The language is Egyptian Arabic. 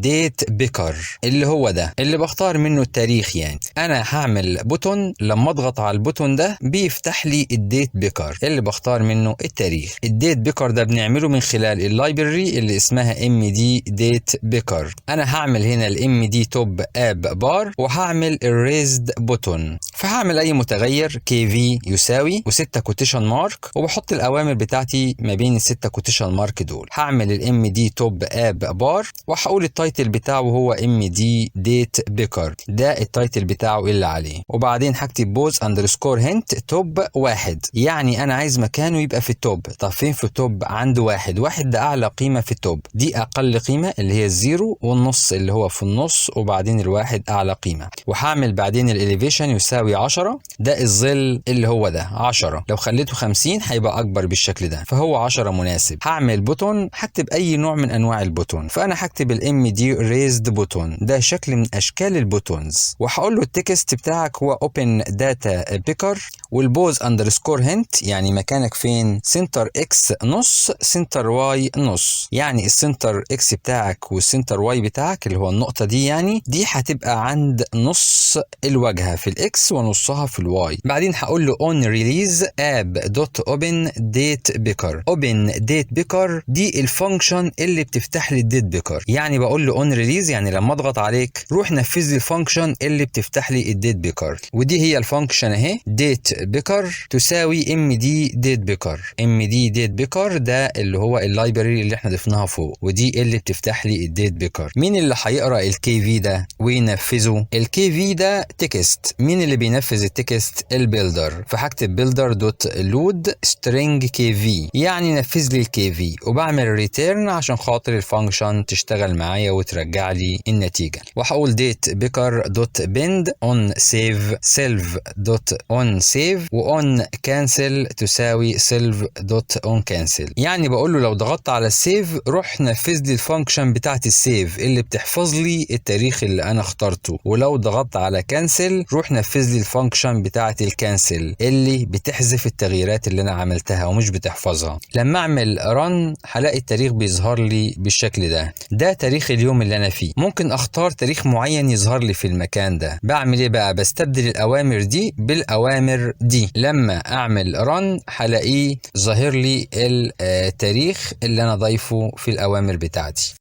date picker اللي هو ده اللي بختار منه التاريخ. يعني انا هعمل button، لما اضغط على ال button ده بيفتح لي ال date picker اللي بختار منه التاريخ. ال date picker ده بنعمله من خلال ال library اللي اسمها MD date picker. انا هعمل هنا ال MD top app bar وهعمل ال raised button. فهعمل اي متغير KV يساوي وستة quotation mark، وبحط الاوامر بتاعتي ما بين الستة quotation mark دول. هعمل ال MD top app bar وهقول ال title بتاعه هو MD date picker، ده ال title بتاعه اللي عليه. وبعدين هكتب pos underscore hint top 1، يعني انا عايز مكانه يبقى في ال top. طب فين في ال top؟ عنده 1، 1 ده اعلى قيمة في ال top، دي اقل قيمة اللي هي ال zero، والنص اللي هو في النص، وبعدين الواحد اعلى قيمة. وهعمل بعدين ال elevation يساوي 10، ده الظل اللي هو ده 10، لو خليته 50 هيبقى اكبر بالشكل ده، فهو 10 مناسب. هعمل button، هكتب اي نوع من انواع ال button، فانا هكتب ال MD raised button، ده شكل من اشكال ال buttons. وهقول له ال text بتاعك هو open date picker، وال pos underscore hint يعني مكانك فين، center X نص center Y نص، يعني ال center X بتاعك وال center Y بتاعك اللي هو النقطة دي، يعني دي هتبقى عند نص الواجهة في ال X ونصها في ال Y. بعدين هقول له on release app dot open date picker. open date picker دي ال function اللي بتفتح لي ال date picker، يعني بقول له on release يعني لما اضغط عليك روح نفذ لي ال function اللي بتفتح لي ال date picker، ودي هي ال function اهي، date picker تساوي MD date picker. MD date picker ده اللي هو ال library اللي احنا ضفناها فوق، ودي اللي بتفتح لي ال date picker. مين اللي هيقرا ال KV ده وينفذه؟ ال KV ده text، مين اللي بينفذ ال text؟ ال builder. فهكتب builder dot load string KV يعني نفذ لي ال KV، وبعمل return عشان خاطر ال function تشتغل معايا وترجع لي النتيجه. وهقول date picker dot bind on save self dot on save و on cancel تساوي self dot on cancel، يعني بقول له لو ضغطت على ال save روح نفذ لي ال function بتاعت ال save اللي بتحفظ لي التاريخ اللي انا اخترته، ولو ضغطت على cancel روح نفذ لي ال function بتاعت ال cancel اللي بتحذف التغييرات اللي انا عملتها ومش بتحفظها. لما اعمل run هلاقي التاريخ بيظهر لي بالشكل ده، ده تاريخ اليوم اللي انا فيه. ممكن اختار تاريخ معين يظهر لي في المكان ده. بعمل ايه بقى؟ بستبدل الاوامر دي بالاوامر دي. لما اعمل run هلاقيه ظاهر لي التاريخ اللي انا ضايفه في الاوامر بتاعتي.